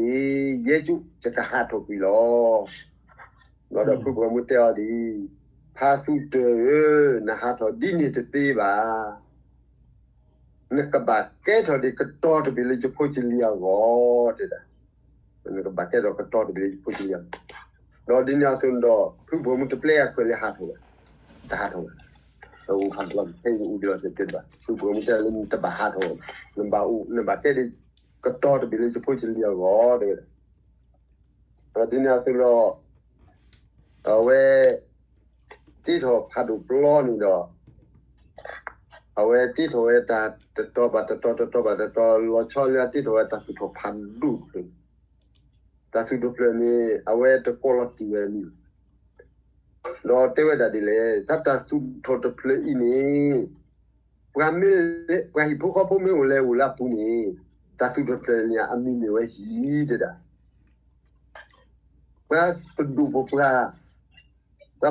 ယဲကၠိယကဟးထီၣ်ကွံာ်လီၤ. ဘျီဒီးဖုပှဲၤမူတဲအီၤဒ်အံၤ, ဖးသူၣ်တၢၢ်ဧၢ, နဟးထီၣ်ဒ်န့ၣ်တသ့ဘၣ်. နကဘၣ်ကဲထီၣ်ဒံးကတီၤတဘ့ၣ်လၢယဖိယလံၤအဂီၢ် တဲဒၣ်. နကဘၣ်ကဲထီၣ်ကတီၤတဘ့ၣ်လၢယဖိယလံၤအဂီၢ်, ဒီးဒ်န့ၣ်အသိးန့ၣ်ဒီး ဖုပှဲၤမူတပျဲအခွဲးလၢဟးထီၣ်ဘၣ်, တဟးထီၣ်ဘၣ်. အူဖးဘျီ ခဲအံၤအိၣ်ဒံးလီၤတဲတဘၣ်, ဖုပှဲၤမူတဲလၢနတဘၣ်ဟးထီၣ်, နဘၣ်အိၣ် နဘၣ်ကဲဒံးကတီၤတဘ့ၣ်လၢယဖိယလံၤအဂီၢ် တဲဝဲဒၣ်. ဒီးဒ်န့ၣ်အသိးဒီး အဝဲ တ့ထီၣ်ဖးဒိၣ်ပျီန့ၣ်ဒီး အဝဲတ့ထီၣ်ဝဲတၢ်တတီၤဘၣ်တတီၤ တတီၤဘၣ်တတီၤ လီၤဆီလၢအတ့ထီၣ်ဝဲတၢ်သူၣ်ထီၣ်ဖးဒိၣ်တဖျၢၣ်, တၢ်သူၣ်ထီၣ်တဖျၢၣ်န့ၣ် အဝဲတကိးလီၤတံၢ်ဝဲအမံၤ, ဒီးတဲဝဲဒၣ်ဒ်လဲၣ်, တၢ်သူၣ်ထီၣ်တဖျၢၣ်အံၤန့ၣ် ပှၤမ့ၢ် ပှၤဟံၣ်ဖိဃီဖိမ့ၢ်အိၣ်လဲၤအိၣ်လၢအပူၤန့ၣ် တၢ်သူၣ်ထီၣ်တဖျၢၣ်န့ၣ် အမံၤမ့ၢ်ဝဲဟံၣ် တဲဒၣ်. ပှၤပဒိၣ်ပပှၢ် ပှၤဘၣ်မူဘၣ်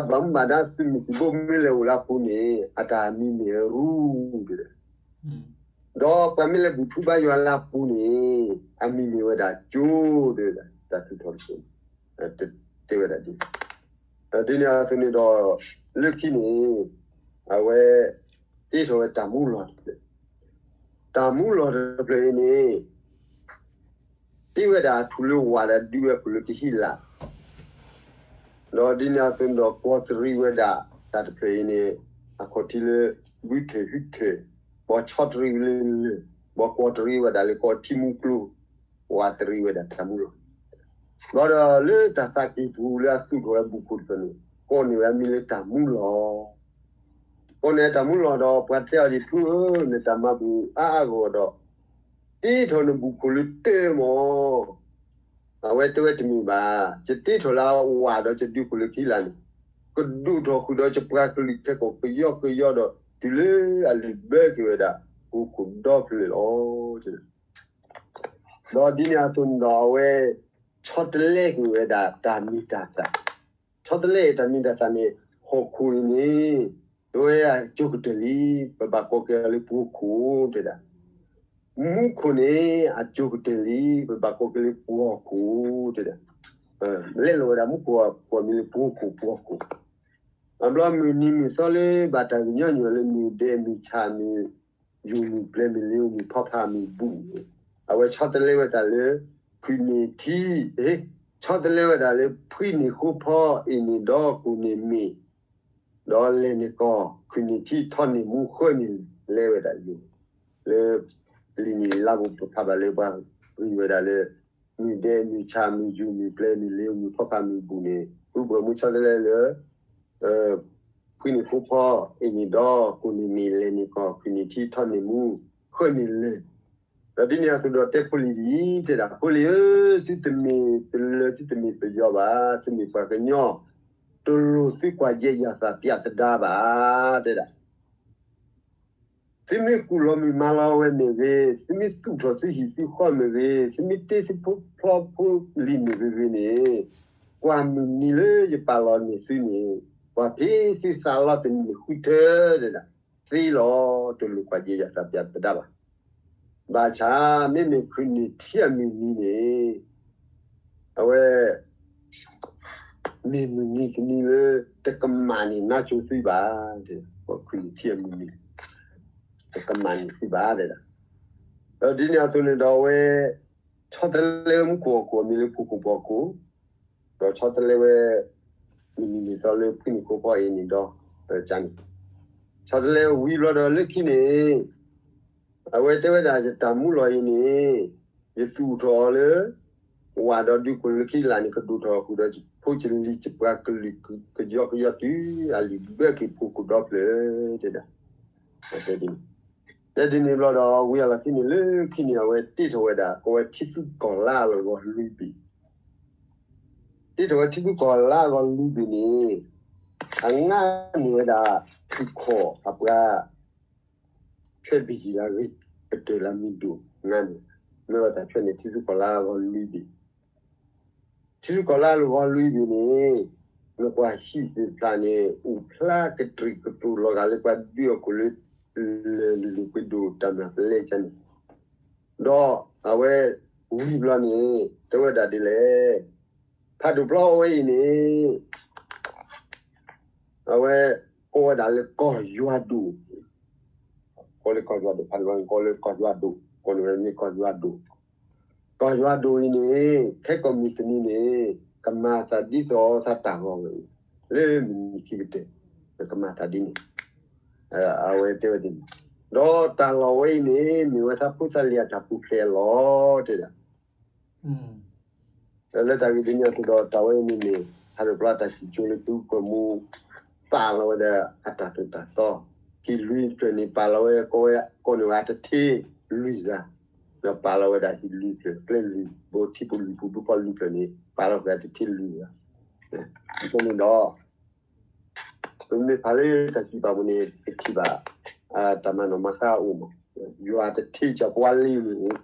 ဒါသုးမုၢ်သုးဘိမ့ၢ်လဲၤအိၣ်လၢအပူၤန့ၣ် အတၢ်အမံၤမ့ၢ်ဝဲရူ တဲဒၣ်. ဒီးပှၤမ့ၢ်လဲၤဘူၣ်ထူဘါယွၤလၢအပူၤန့ၣ် အမံၤမ့ၢ်ဝဲဒၣ်ကၠိ တဲဝဲဒၣ်, တၢ်သူၣ်ထီၣ်တဖျၢၣ်န့ၣ် တဲဝဲဒၣ်ဒ်န့ၣ်, ဒ်န့ၣ်အသိးန့ၣ်ဒီး လၢခံန့ၣ် အဝဲ တ့ထီၣ်ဝဲတၢ်မူလီၢ်တဖျၢၣ်, တၢ်မူလီၢ်တဖျၢၣ်အံၤန့ၣ် တ့ဝဲဒၣ်အထူၣ်လၢဝၣ်ဒီးဒုးဝဲခိၣ်လၢကဟံးလၢ်, ဒီးဒ်န့ၣ်အသိးန့ၣ်ဒီး ကွီၢ်တရံးဝဲဒၣ်တၢ်တဖျၢၣ်အံၤန့ၣ် အခီၣ်ထံးလၢ ဘုထၢၣ်ဟုထၢၣ်, ဘီဆီတရံးဝဲလၢလၢၢ်, ဘီကွီၢ်တရံးဝဲဒၣ်လၢကီၢ်ထံမူကျိ, ဝၣ်တရံးဝဲဒၣ်တၢ်မူလီၢ်, ဘျီဒီးလၢတၢ်သးကံၢ်ပူၤလၢအသူၣ်ထီၣ်ဝဲဘူးခိၣ်တဖျၢၣ်န့ၣ် ကိးန့ၢ်ဝဲအမံၤလၢတၢ်မူလီၢ် ကိးန့ၢ်တၢ်မူလီၢ်ဒီး ပှၤတဲအီၤဒ်ဖုဧၢ, နတၢ်မၤဘူၣ်အါအါဂီၢ်ဂီၢ်ဒီး တ့ထီၣ်နဘူးခိၣ်လၢတၢၢ်မး, အဝဲတဲဝဲတမ့ၢ်ဘၣ်, ယတ့ထီၣ်လၢဝၣ်ဒီးယဒုးခိၣ်လၢခံလၢ်န့ၣ်, ကဒိၣ်ထီၣ်ဃုာ်ဒီးယပှၤကလုာ်ထဲကိးကယီကယီဒီး တုၤလၢအလုၢ်ဘၢက့ၤဝဲဒၣ် ဟီၣ်ခိၣ်ဒီဖျၢၣ်လီၤ. ဒီးဒ်န့ၣ်အသိးန့ၣ်ဒီး အဝဲ ဆီတလဲက့ၤဝဲဒၣ်တၢ်မ့ၢ်တၢ်သၣ်, ဆီတလဲတၢ်မ့ၢ်တၢ်သၣ်န့ၣ် ဟီၣ်ခိၣ်အံၤန့ၣ် တဲဝဲအကၠိကတၢၢ်လံ, ပဘၣ်ကိးက့ၤအီၤလၢပှိၤခိၣ် တဲဒၣ်, မူခိၣ်န့ၣ် အကၠိကတၢၢ်လံ, ပဘၣ်ကိးက့ၤလၢပှိၤခိၣ် တဲဒၣ်, လဲလိာ်ဝဲဒၣ်မူခိၣ်အမံၤလၢပှိၤခိၣ် ပှိၤခိၣ် အဘျီမုၢ်နံၤမုၢ်သီလၢ ဘၣ်တၢ်ကညီၤညီၤလၢမုၢ်ဒဲးမုၢ်ဆၣ်မုၢ်ယူၢ်မုၢ်ပျဲၤမုၢ်လ့ၤဧိၤမုၢ်ဖီဖးမုၢ်ဘူၣ်န့ၣ်, အဝဲဆီတလဲဝဲဒၣ်လၢ ဖှံန့ၢ်ထံ, ဆီတလဲဝဲဒၣ်လၢဖှံန့ၢ်ဃိဖီအ့ၣ်န့ၢ်ဒီးကိၢ်န့ၢ်မ့ၣ် ဒီးလဲၤန့ၢ်ကီၢ် ခုၣ်န့ၢ်ထံထီန့ၢ်မူဃၢန့ၢ်လဲၤဝဲဒၣ်လၢ လၢ လံာ်န့ၣ်လါပူၤပဖးဘၣ်လၢပှၤဂံၢ်ဝဲဒၣ်လၢ မုၢ်ဒဲးမုၢ်ဆၣ်မုၢ်ယူၢ်မုၢ်ပျဲၤမုၢ်လ့ၤဧိၤမုၢ်ဖီဖးမုၢ်ဘူၣ်န့ၣ် ဖုပှဲၤမူဆီတလဲလၢ ဖှံန့ၢ်ဃိဖီအ့ၣ်န့ၢ်ဒီး ကိၢ်န့ၢ်မ့ၣ်လဲၤန့ၢ်ကီၢ် ခုၣ်န့ၢ်ထံထီန့ၢ်မူဃၢန့ၢ်လဲၤ ဒီးဒ်န့ၣ်အသိးဒီးတဲဖိလံၤဒ်အံၤ တဲဒၣ် ဖိလံၤဧၢ, သုတမ့ၢ်တလၢၤ သုတမ့ၢ်ပယီၤဘၣ်, သုမ့ၢ်ပှၤကညီ, တလိၣ်သုကွၢ်ယဲၢ်ယၤသးပျးသဒါဘၣ်, တဲဒၣ် သုမ့ၢ်ကူၣ်လီၤမုၢ်မၤလီၤဝဲမ့ၢ်ဂ့ၤ, သုမ့ၢ်သူၣ်ထီၣ်သုဟံၣ်သုဃီမ့ၢ်ဂ့ၤ, သုမ့ၢ်တ့သုဖိဖျီဖိလံၤမ့ၢ်ဂ့ၤဂ့ၤန့ၣ်, ကွၢ်မုၢ်နံၤလၢယပာ်လီၤန့ၢ်သုန့ၣ်, ပှၤဖံးသုသးလီတန့ၢ်ဃုထၢ, တဲဒၣ်, သ့လီၤ, တလိၣ်ကွၢ်ယဲၢ်ယၤသးပျးသဒါဘၣ်. ဘၣ်ဆၣ် မ့မ့ၢ်ခုၣ်န့ၢ်ထံအမုၢ်နံၤန့ၣ် အဝဲ မ့ၢ်မုၢ်နံၤတနံၤလၢ တကမၣ်န့ၢ်နါစိၤသုဘၣ်, တဲ ပှၤခုၣ်န့ၢ်ထံအမုၢ်နံၤ တကမၣ်န့ၢ်သုဘၣ် တဲဒၣ်. ဒီးဒ်န့ၣ်အသိးန့ၣ်ဒီးအဝဲ ဆီတလဲဝဲမူခိၣ်ဟီၣ်ခိၣ်အမံၤလၢပှိၤခိၣ်ပှိၤခိၣ်, ဒီးဆီတလဲဝဲ မုၢ်နံၤမုၢ်သီလၢဖှံန့ၢ်ဃိဖီအ့ၣ်န့ၢ်ဒီး ကန့ၣ် ဆီတလဲဝံၤဘျီဒီးလၢခံန့ၣ် အဝဲတဲဝဲဒၣ် ယတၢ်မူလီၢ်အံၤန့ၣ် ယသူၣ်ထီၣ်အီၤလၢ ဝၣ်ဒီးဒုးခိၣ်လၢခံလၢ်န့ၣ် ကဒိၣ်ထီၣ်ဃုာ်ဒီး ဖိကလံၤကပှၤကလုာ်ကယီကယီတုၤအလံာ်ဘၢက့ၤပူၤကိးဒီဖျၢၣ်တဲဒၣ်. တဲဒ်န့ၣ်ဘျီဒီး ဝံၤအလီၢ်ခံန့ၣ်လၢခံန့ၣ် အဝဲတ့ထီၣ်ဝဲဒၣ် ကိးဝဲထံသူကီၢ်လါအလီၢ်ဂီၤလွံၢ်ဘ့ၣ် တ့ထီၣ်ဝဲထံသူကီၢ်လါအလီၢ်ဂီၤလွံၢ်ဘ့ၣ်န့ၣ် အငါန့ၢ်ဝဲဒၣ် ထံကီၢ်အပှၤ ထွဲဘံၣ်ယံၤလၢအဂ့ၤ ကတၢၢ်လၢမံၤဒိၣ် ငါန့ၢ် မ့ၢ်ဝဲတၢ်ထွဲန့ၣ် ထံသူကီၢ်လါအလီၢ်ဂီၤလွံၢ်ဘ့ၣ် ထံသူကီၢ်လါအလီၢ်ဂီၤလွံၢ်ဘ့ၣ်န့ၣ် နကွၢ်ဟံၣ်သ့ၣ်တဖၣ်န့ၣ် အိၣ်ဖျါကတြံးကတြူၢ်လီၤဂာ်လၢပှၤဒုးအီၣ်ကိၣ်လၢ လၢၢ်လုၢ်လုၢ်ပှ့ၤဒိၣ်တၢ်မျၢ်ပလဲကန့ၣ် ဒီးအဝဲဝံၤဘျီန့ၣ် တဲဝဲဒၣ်ဒ်လဲၣ်, ဖးဒိၣ်ပျီအဝဲအံၤန့ၣ် အဝဲကိးဝဲဒၣ်လၢကီၢ်ယွၤဒိၣ်, ကိးလၢကီၢ်ယွၤဒိၣ် ဖးဒိၣ်ပျီန့ၣ် ကိးလၢကီၢ်ယွၤဒိၣ် ကိးန့ၢ်ဝဲမ့ၢ်ကီၢ်ယွၤဒိၣ်, ကီၢ်ယွၤဒိၣ်အံၤန့ၣ် ခဲကိာ်မုၢ်တနံၤန့ၣ် ကမၤသးဒ်သိးသးတၢ်လီၢ်ဝဲအံၤ လၢမုၢ်နံၤခံကတၢၢ် ကမၤသးဒ်န့ၣ် အဝဲတဲဝဲဒ်န့ၣ်, ဒီးတၢ်လီၢ်ဝဲအံၤန့ၣ် မ့ၢ်ဝဲဒၣ်ဖိသၣ်လံၤအတၢ်ပူၤဖျဲးအလီၢ်တဲဒၣ် လၢတၢ်ဂ့ၢ်ဒ်န့ၣ်အသိးဒီး တၢ်ဝဲအံၤန့ၣ်န့ၣ် ဖးဒိၣ်ပျီအတၢ်စံၣ်ကၠိလၢဖုပှဲၤမူ ပာ်လီၤဝဲဒၣ်အတၢ်သိၣ်တၢ်သီ, ဟံၣ်လွံၢ်ဖျၢၣ်န့ၣ် ပာ်လီၤဝဲ ကိးဝဲကိးန့ၢ်ဝဲအတထ့လွံၢ်ဂၤ, ဒီးပာ်လီၤဝဲဒၣ်ဟံၣ်လွံၢ်ဖျၢၣ် ကျဲလွံၢ် ဘိထံပူၤလွံၢ်ပူၤ ဘိကီၢ်လွံၢ်ဖျၢၣ်န့ၣ် ပာ်လီၤဝဲအတထ့လွံၢ်ဂၤ, အဃိန့ၣ်ဒီး ပမ့ၢ်ဖးလၢတၢ်စံးပာ်ပူၤန့ၣ် ပထံၣ်ဘၣ် တၢ်မၤနီၣ်မၤဃါအအိၣ်မး, ယွၤတထ့ကီးပှၤလံန့ၣ်, ဒ်န့ၣ်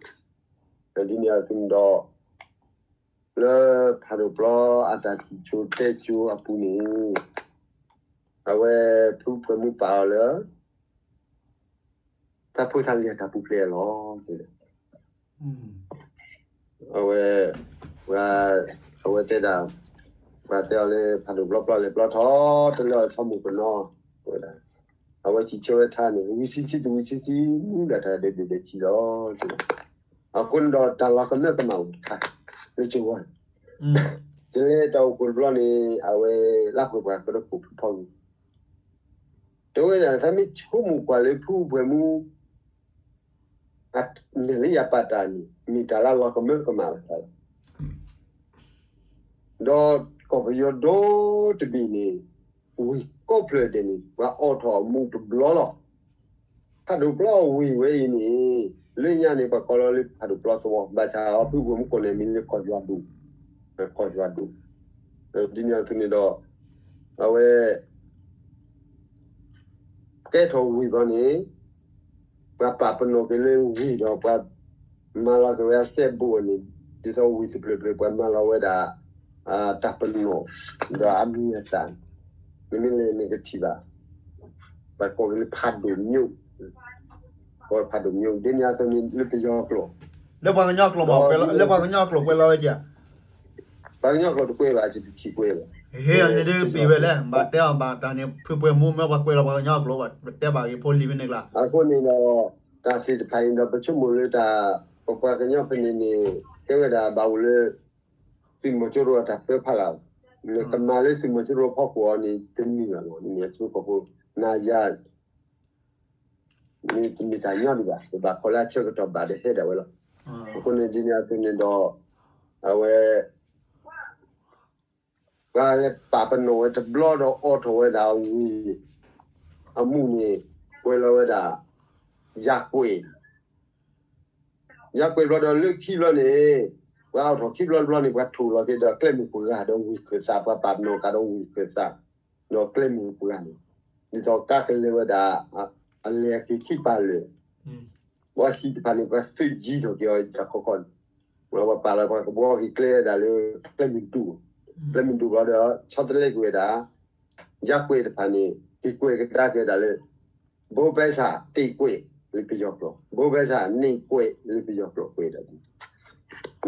အသိးန့ၣ်ဒီး လၢဖးဒိၣ်ပျီအတၢ်စံၣ်ကၠိတဲကၠိအပူၤန့ၣ် အဝဲဖုပှဲၤမူပာ်အီၤလၢ တၢ်ဖိသၣ်လံၤအတၢ်ပူၤဖျဲးအလီၢ် အဝဲ အဝဲတဲဒၣ် ပှၤတဲအီၤလၢဖးဒိၣ်ပျီပျီလဲၤပျီထီၣ်တလၢအီၤဆီမိၢ်ကနီၤ ဝဲဒၣ် အဝဲစံးဆၢဝဲထါန့ၣ် ဝံၤဆံဆံတဝံၤဆံဆံ မူဒၣ်တၢ်ဒဲးဘ့ၣ်ဒဲးဆံးလီၤ အဃိန့ၣ်ဒီးတၢ်လီၤကမၢကမၣ်အိၣ်တခါ လၢကဝီၤန့ၣ် တလဲၤတၢ်အိၣ်ဖှိၣ်တဘျီန့ၣ် အဝဲလၢပှဲၤပှၤကရၢခိၣ်ဖုဖီဂ့ၤ တဲဝဲဒၣ် သးမ့ၢ်ဆိကမိၣ်ကွၢ်လၢဖုပှဲၤမူ နဲၣ်လၢယၤပာ်တၢ်န့ၣ် မ့ၢ်တၢ်လၢလီၤကမၢကမၣ်လီၤ ဒီးကီၢ်ပယီၤဒီတဘ့ၣ်န့ၣ် ဝ့ၢ်ကိးဖျၢၣ်ဒဲးန့ၣ် ပှၤအိးထီၣ်အမူးတဘျီလီၤ. ဖးဒိၣ်ပျီဝ့ၢ်ဝဲအံၤန့ၣ် လၢညါန့ၣ် ပှၤကိးလီၤလၢဖးဒိၣ်ပျီသဝီ ဘၣ်ဆၣ်အဖုပှဲၤမူကိးန့ၣ်မ့ၢ်လၢကီၢ်ယွၤဒိၣ်, ကီၢ်ယွၤဒိၣ်, ဒ်န့ၣ်အသိးန့ၣ်ဒီး အဝဲ ကဲထီၣ်ဝ့ၢ်ဘျီန့ၣ် ပှၤပာ်ပနီၣ်က့ၤလၢဝ့ၢ်ဒီးပှၤမၤလီၤက့ၤဝဲအစဲဘူးအန့ၣ် ဒ်သိးဝ့ၢ်တဖျၢၣ်ဖျၢၣ် ပှၤမၤလီၤဝဲဒၣ် တၢ်ပနီၣ် ဒီးအမံၤအသၣ် နမ့ၢ်လဲၤန့ၣ်ကထံၣ်ဘၣ် ပှၤကိးက့ၤလၢဖးဒိၣ်မၠိ ကိးဖးဒိၣ်မၠိ ဒ်န့ၣ်အသိးန့ၣ် လၢပယီၤကျိာ် လၢပှၤကညီကျိာ်မး လၢပှၤကညီကျိာ်ကွဲးလီၤဝဲက့ၤ ပှၤကညီကျိာ်တကွဲးဘၣ် တထံၣ်ကွဲးဘၣ် ဟ့ၣ်အန့ၣ်ဒ်ပံၤဝဲလဲၣ် ဘၣ်တဲအီၤဘၣ်တၢ်န့ၣ် ဖုပှဲၤမူမ့ၢ်ပှၤကွဲးလီၤပှၤကညီကျိာ် ပတဲဘၣ်ဂ့ၤဖိလံၤဖဲန့ၣ်ကျါ အဃိန့ၣ်ဒီး တၢ်သ့ၣ်တဖၣ်အံၤဒီး ပဆိကမိၣ်လၢတၢ် ပပှၤကညီဖဲန့ၣ်န့ၣ် ကဲဝဲဒၣ်ဘၣ်အိၣ်လၢ သုးမီၤစိရိၤအတၢ်ပၢဖီလာ် နကမၤလၢသုးမီၤစိရိၤဖီခိၣ်အီၤန့ၣ် တမ့ၢ်ဘၣ်မး နမ့ၢ်အသုးခိၣ်ဖိ နၤယၤ န့ၣ်တမ့ၢ်တၢ်ညီဒံးဘၣ် ပဘၣ်ခိးလၢအဆၢကတီၢ်ဘၣ်ဒီးဟဲဒၣ်ဝဲလီၤ. အဃိန့ၣ်ဒ်န့ၣ်အသိးန့ၣ်ဒီး အဝဲ ပှၤလဲၤပာ်ပနီၣ်ဝဲတဘျီဒီးအိးထီၣ်ဝဲဒၣ်ဝ့ၢ် အမူးန့ၣ် ကွဲးလီၤဝဲဒၣ် ယၤကွဲး ယၤကွဲးဘျီဒီးလၢခံဘျီန့ၣ် ပှၤအိးထီၣ်ခံဘျီတဘျီန့ၣ် ပှၤထိၣ်လီၤက့ၤဒီးကျဲမုၢ်ပှၢ်ဒီးဝ့ၢ်ခၢၣ်သး ပှၤပာ်ပနီၣ်ကဒီးဝ့ၢ်ခၢၣ်သး ဒီးကျဲမုၢ်ပှၢ်န့ၣ် ဒ်သိးကါကလဲၤဝဲဒၣ် အလဲၤက့ၤခံပာ်လၢာ် ဘီဟံၣ်တဖၣ်န့ၣ် ပှၤသုးယံၤထီၣ်က့ၤအီၤတၢ်ခီခီန့ၣ် ပှၤပာ်လီၤပှၤကဘီဟံၣ်ကျဲဒၣ်လၢ ကျဲမုၢ်ဒိၣ် ကျဲမုၢ်ဒိၣ်ဘျီဒီး ဆီတလဲကွံာ်ဝဲဒၣ် ယၤကွဲးတဖၣ်န့ၣ် က့ၤကွဲးကဒါက့ၤဒၣ်လၢ ဘိဘဲစၢ်တ့ၢ်ကွဲး လၢပယီၤကျိာ် ဘိဘဲစၢ်န့ၢ်ကွဲး လၢပယီၤကျိာ်ကွဲးဒၣ်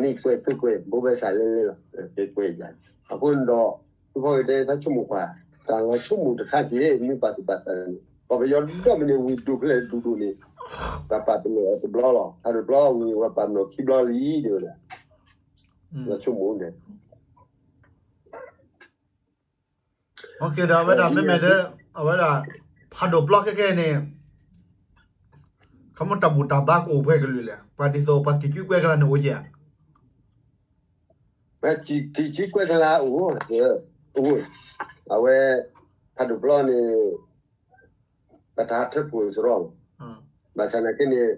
န့ၢ်ကွဲးသုးကွဲး ဘိဘဲစၢ်လဲၤလဲၤလီၤ က့ၤကွဲးယၤ အဃိန့ၣ်ဒီး သုဖီကတဲ တၢ်ဆိကမိၣ်ကွၢ် တၢ်လီၤဆိကမိၣ်တခါက့ၤ မ့ၢ်ပာ်သူၣ်ပာ်သးန့ၣ် ပှၤပယီၤဒိၣ်မးန့ၣ် ဝ့ၢ်ဒိၣ်ဖျဲၣ်ဒိၣ်ဒိၣ်န့ၣ် ပှၤပာ်ပနီၣ်အီၤတဘျီလီၤ ဖးဒိၣ်ပျီဝ့ၢ် ပှၤပာ်ပနီၣ်ခံဘျီလံ တဲဝဲဒၣ် လီၤဆိကမိၣ်န့ၣ် ဒီးအဝဲဒၣ်မ့မ့ၢ်လၢ အဝဲဒၣ် ဖးဒိၣ်ပျီခဲကဲန့ၣ် ခီမီတၢ်ဘူၣ်တၢ်ဘါကအိၣ်ပှဲၤကလုာ်လဲၣ် ပှၤဒ်သိးပှၤက့ၤက့ၤကွဲကလါန့ၣ်အိၣ်ကဲဧါ ပှၤစံးက့ၤက့ၤကွဲးတလါအိၣ်, အိၣ်, အဝဲ ဖးဒိၣ်ပျီန့ၣ် ပတၢ်ဟးထၢဖှိၣ်စရီ, ဘၣ်ဆၣ်နာ်က့န့ၣ်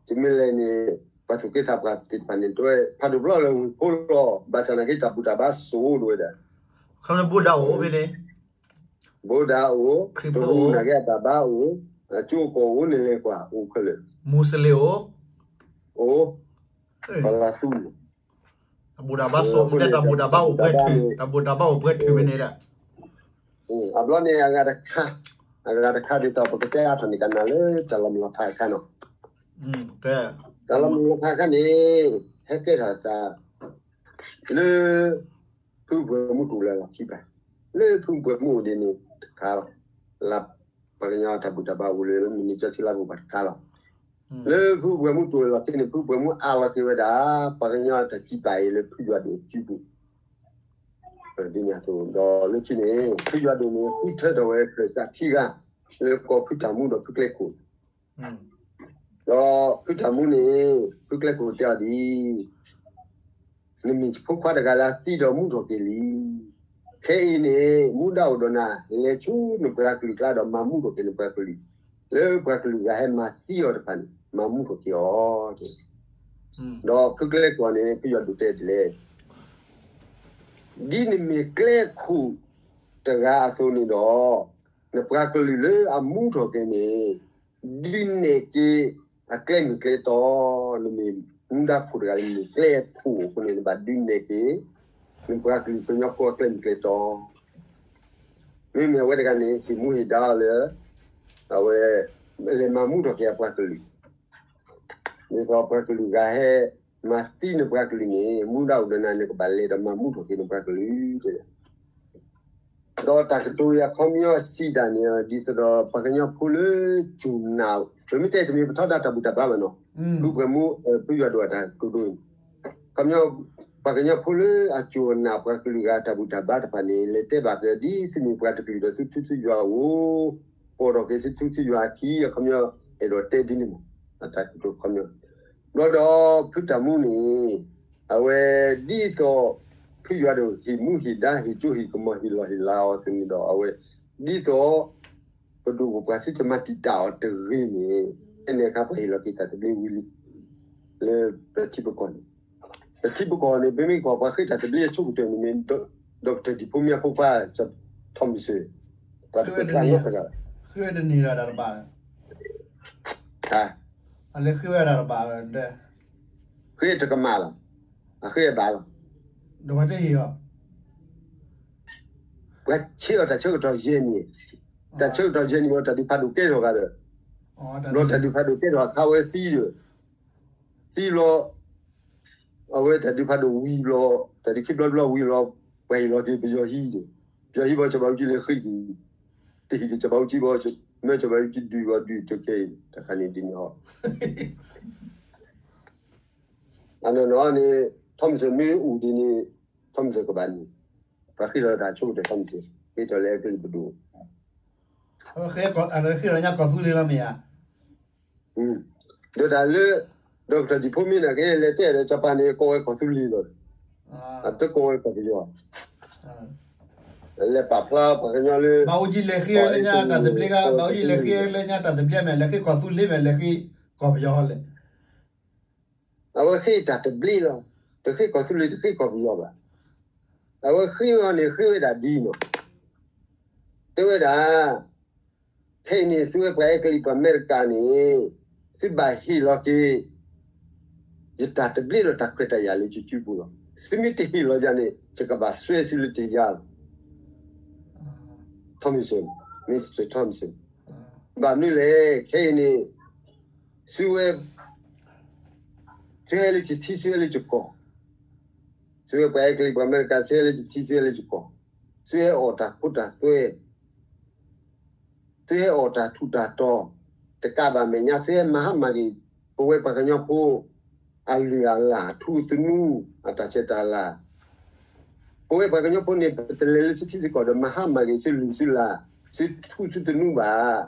ယမ့ၢ်လဲၤန့ၣ် ပှၤသူၣ်က့သးပှၢ်သ့ၣ်တဖၣ်န့ၣ် တဲဝဲ ဖးဒိၣ်ပျီလၢဝ့ၢ်ဖိလီၤ, ဘၣ်ဆၣ်နာ်က့တၢ်ဘူၣ်တၢ်ဘါစိဒိၣ်ဝဲဒၣ်, ခီန့ၣ်ဘိဒၣ်အိၣ်ဖဲန့ၣ်, ဘိဒၣ်အိၣ်, ခရံာ်ဖိအိၣ်, နာ်က့အတၢ်ဘါအိၣ်, အကၠိကီၢ်အိၣ်န့ၣ်လဲၤကွၢ်အိၣ်ခဲလၢာ်, မူစလ့ၣ်အိၣ်, အိၣ်, ပလၢသူန့ၣ် တၢ်ဘူၣ်တၢ်ဘါစိး မ့ၢ်တဲတၢ်ဘူၣ်တၢ်ဘါအိၣ်ပှဲၤထုး, တၢ်ဘူၣ်တၢ်ဘါအိၣ်ပှဲၤထုးဖဲန့ၣ်ဒၣ်, အဘျီန့ၣ်အဂၤတခါ, အဂၤတခါဒ်သိးပကတဲအါထီၣ်န့ၣ် ကနၣ်လၢတၢ်လီၤမုၢ်လီၤဖးတခါနီၤ, တၢ်လီၤမုၢ်လီၤဖးတခါန့ၣ် ဟဲကဲထီၣ်သး လၢ ဖုပှဲၤမူတအိၣ်လၢအလီၢ်ခံဘၣ်, လၢဖုပှဲၤမူအိၣ်ဒ်န့ၣ်တခါလီၤ, လၢပှၤကညီတၢ်ဘူၣ်တၢ်ဘါအိၣ်လၢမုၢ်နံၤကၠီဆံလါပူၤဘၣ်တခါလီၤ, လၢဖုပှဲၤမူတအိၣ်လီၢ်ခံန့ၣ် ဖုပှဲၤမူအးလီၤက့ၤဝဲဒၣ် ပှၤကညီတၢ်စံးပာ်အံၤလၢဖုယွၤဒိၣ်အစုပူၤ, ဒ်န့ၣ်အသိး ဒီးလၢခံန့ၣ် ဖုယွၤဒိၣ်န့ၣ် ဃုထၢထီၣ်ဝဲခၢၣ်စးခံဂၤ လၢကီၢ်ဖုတၢ်မူဒီးဖုကျဲခိၣ် ဒီးဖုတၢ်မူန့ၣ် ဖုကျဲခိၣ်တဲအီၤဒ်အံၤ, နမ့ၢ်ဖိခွါတဂၤလၢအသံဒီးမူထီၣ်က့ၤလံ. ခဲအံၤန့ၣ် မူဒါအိၣ်ဒီးနၤ လဲၤဆူနပှၤကလုာ်ကျါဒီးမၤမူထီၣ်က့ၤနပှၤကလုာ်, လၢပှၤကလုာ်ဂၤဟဲမၤသံအီၤတဖၣ်န့ၣ် မၤမူထီၣ်က့ၤအီၤ, ဒီးဖုကျဲခိၣ်န့ၣ် ဖုယွၤဒိၣ်တဲဒ်လဲၣ် ဒ်နမ့ၢ်ကျဲခိၣ်တဂၤအသိးန့ၣ်ဒီး, နပှၤကလုာ်လၢအမူထီၣ်က့ၤန့ၣ် ဒုးနဲၣ်က့ၤအကျဲမ့ၢ်ကျဲတီ, နမ့ၢ်မူဒါခိၣ်တဂၤလၢနမ့ၢ်ကျဲခိၣ်အဃိန့ၣ် နဘၣ်ဒုးနဲၣ်က့ၤ နပှၤကလုာ်ကညီဖိအကျဲမ့ၢ်ကျဲတီ, မ့မ့ၢ်အဝဲတဂၤန့ၣ် ဟ့ၣ်မူဟ့ၣ်ဒါအီၤလၢ အဝဲ လဲၤမၤမူထီၣ်က့ၤအပှၤကလုာ်, ဒ်သိးပှၤကလုာ်ဂၤဟဲမၤသံနပှၤကလုာ်န့ၣ် မူဒါအိၣ်ဒီးနၤ နကဘၣ်လဲၤဒီးမၤမူထီၣ်က့ၤနပှၤကလုာ်, ဒီးတၢ်ကတိၤအခီပညီစံးတၢ်န့ၣ် ဒ်သိးဒီးပှၤကညီဖိလၢ ကၠိၣ်နၢ်, ပမ့ၢ်တဲတမ့ၢ်ပထီဒါတၢ်ဘူၣ်တၢ်ဘါဘၣ်နီၤ, ဖုပှဲၤမူ ဖုယွၤဒိၣ်အတၢ်ကတိၤန့ၣ်, ခီပညီ ပှၤကညီဖိလၢအကၠိၣ်နၢ်ပှၤကလုာ်ဂၤတၢ်ဘူၣ်တၢ်ဘါတဖၣ်န့ၣ် လဲၤတဲဘၣ်က့ၤဒ်သုမ့ၢ်ပှၤတကလုာ်ဒီးသုထူသုယွၤအအိၣ်, ပိာ်ထီၣ်က့ၤသုထူသုယွၤအခံ, အခီပညီ အဲၣ်ဒိးတဲဒ်န့ၣ်မး, အတၢ်ကတိၤခီပညီ, ဘျီဒီးဖုတၢ်မူန့ၣ် အဝဲဒ်သိး ဖုယွၤဒိၣ်ဟ့ၣ်မူဟ့ၣ်ဒါ ဟ့ၣ်ကၠိဟ့ၣ်ကမီၤ ဟ့ၣ်လီၤဟ့ၣ်လၤအီၤအသိးန့ၣ်ဒီး အဝဲ ဒ်သိး ပဒိၣ်ပပှၢ်သုတမၤတံာ်တာ်အီၤတဂ့ၤန့ၣ်, ဖဲန့ၣ်အခါပှၤဟ့ၣ်လီၤက့ၤတၢ်သဘျ့ဝံၤလံ လၢပထံပကီၢ်န့ၣ်, ပထံပကီၢ်န့ၣ် ပမ့ၢ်ကွၢ်ပှၤဃ့တၢ်သဘျ့အဆိကတၢၢ်န့ၣ်မ့ၢ် ဒီကတၢၢ်ဒံၣ်ဖိမ့ၢ်အဖိခွါ ထီၣ်မုၢ်စၢၤ, ပှၤတဖျါနီတဂၤ, ဃ့ဝဲတန့ၢ်ဒီးတၢ်တဘၣ်, ဃ့တကမၣ်လီၤ, အဃ့အဘၣ်လီၤ, ဒီးပှၤတဟ့ၣ်အီၤ ပှၤဆှၢအီၤတၢ်ဆၢကတီၢ်ယဲၢ်နံၣ်, တၢ်ဆၢကတီၢ်ယဲၢ်နံၣ်ဘျီ တၢ်ဒုးဖးဒိၣ်ကဲထီၣ်ဂၤဒီး, ဘျီတၢ်ဒုးဖးဒိၣ်ကဲထီၣ်အခါဝဲသံဒီး, သံဘျီ, အဝဲတၢ်ဒုးဖးဒိၣ်ဝံၤဘျီ, တၢ်ဒုးခံဘျီတဘျီဝံၤဘျီ, ပှၤဟ့ၣ်လီၤက့ၤပယီၤဟံၣ်ဒီး, ပယီၤဟံၣ်ဘျီ စီၤဘးအူကၠံလဲၤဃ့က့ၤ, တဟ့ၣ်က့ၤစီၤဘးအူကၠံဘျီ, မ့ၢ်စီၤဘးအူကၠံဒုးဘျီဒုးတကဲအံၤ တခါန့ၣ်ဒ်န့ၣ်ဟီ အနီၢ်နီၢ်န့ၣ် ထီၣ်မုၢ်စၢၤမ့ၢ်အိၣ်ဒ်န့ၣ်, ထီၣ်မုၢ်စၢၤကဘၣ်န့ၣ်, ပှၤဃ့ထီၣ်တၢ်ဆိကတၢၢ်ထီၣ်မုၢ်စၢၤ, ဃ့ထီၣ်လၢအဲကလံးပဒိၣ်, ဃ့ထီၣ်ညါကီၢ်သူလ့ၤလီၤမ့ၢ်ဧါ, ဒီးတၢ်လၢ ဒီကတၢၢ်ဒံၣ်ဖိမ့ၢ်နာ်က့ လဲၤတဲဒီးစီၤပၤန့ၣ် ကိးဝဲကီၢ်သူလ့ၤလီၤ, အတကိးဝဲကီၢ်ပယီၤ လဲၤပာ်ဖျါပှၤကညီလၢ ဘၣ်အူကၠံလဲၤဃ့လၢညါတၢ်သဘျ့, ဘၣ်အူကၠံလဲၤဃ့လၢညါတၢ်သဘျ့မ့ၢ် လဲၤဃ့ကီၢ်သူလ့ၤမ့ၢ် လဲၤဃ့ကီၢ်ပယီၤလဲၣ်, အဝဲဃ့တၢ်သဘျ့လီၤ, တဃ့ကီၢ်သူလ့ၤ တဃ့ကီၢ်ပယီၤဘၣ်, အဝဲဃ့အီၤန့ၣ် ဃ့ဝဲဒၣ်ဒ်နီၤ, တဲဝဲဒၣ် ခဲအံၤန့ၣ် သုဝဲပှၤအဲကလံးပှၤအမဲရကၤန့ၣ် သုဘၣ်ဟ့ၣ်လီၤက့ၤ ယတၢ်သဘျ့ဒီးတၢ်ခွဲးတၢ်ယာ်လၢယစုပူၤလီၤ. သုမ့ၢ်တဟ့ၣ်လီၤယၤန့ၣ် ယကဘၣ်စွဲသုလၢတယါလီၤ. Thompson, Mister Thompson, ဘၣ်မနုၤလဲၣ်, ခဲအံၤန့ၣ် သုဝဲ သုဟဲလၢယထံ သုဟဲလၢယကီၢ်, သုဝဲပှၤအဲကလံးပှၤအမဲရကၤ သုဟဲလၢယထံ သုဟဲလၢယကီၢ်, သုဟဲအီၣ်တၢ်ခိတၢ်သွဲ သုဟဲအီၣ်တၢ်ထူးတၢ်တီၤ တကးဘၣ်မဲာ်ညါ သုဟဲမၤဟါမၢ်က့ၤ ပဝဲပှၤကညီဖိ အလုၢ်အလၢ် အထူသနူ အတၢ်ဆဲးတၢ်လၤ. ပဝဲပှၤကညီဖိန့ၣ် ပတလဲၤလၢသုထံသုကီၢ်ဒီး မၤဟါမၢ်က့ၤသုလုၢ်သုလၢ် သုထူသုသနူဘၣ်.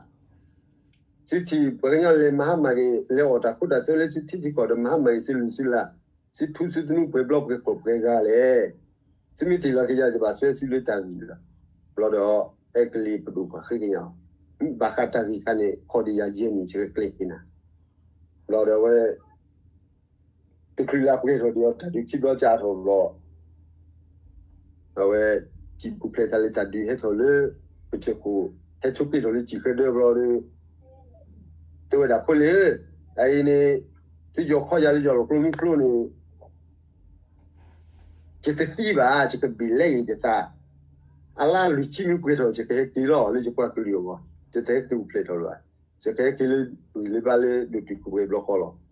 သုထံၣ်ပှၤကညီလဲၤမၤဟါမၢ်က့ၤ လဲၤအီၣ်တၢ်ခိတၢ်သွဲလၢသုထံသုကီၢ်ဒီး မၤဟါမၢ်က့ၤသုလုၢ်သုလၢ် သုထူသုသနူပှဲၤဘျီပှဲၤကိးပှဲၤဂၤလဲၣ်. သုမ့ၢ်တ့ၢ်လီၤက့ၤယၤ ယဘၣ်ဆှၢသုလၢတၢ်ဂ့ၢ်လီၤ. ဘျီဒီး အဲကလံးပဒိၣ်ပှၤဃ့ကညးအီၤ, ဘၣ်ဃးတၢ်ဂ့ၢ်ခါန့ၣ် ခီဒံးယၤယဲၢ်နံၣ် ယကကျဲၤက့ၤနၤ. ဘျီဒီးအဝဲ တချုးလၢပှဲၤထီၣ်ဒံးအီၤ တၢ်ဒုးခံဘျီကၠးထီၣ်ဘျီ အဝဲ စံၣ်ပူၤဖျဲးတၢ်လၢတၢ်ဒုးဟဲထီၣ်လၢ ပကၠိၢ်ခိၣ် ဟဲဆိးက့ၤထီၣ်လၢစံၣ်ဃဲဒၢဘျီဒီး တဲဝဲဒၣ်ဖိလ့ၣ်ဧၢ, တၢ်အံၤန့ၣ် သုယီၤခီယၤလၢယီၤလီၤကျိမ့ၢ်ကျိန့ၣ် ယတသံဘၣ်, ယကဘ့ၣ်လဲအံၤယသး, အလါလွံၢ်ဆံမ့ၢ်ပှဲၤထီၣ် ယကဟဲက့ၤလီၤလၢယပှၤကလုာ်အဂီၢ်, ယတဟဲက့ၤပူၤဖျဲးထီၣ်လၢၤဘၣ်, ယကဟဲက့ၤလၢ ဝံၤလၢဘၣ်လၢဒိၣ်တုာ်ခိၣ်ပှဲၤဘျီဃီလီၤ.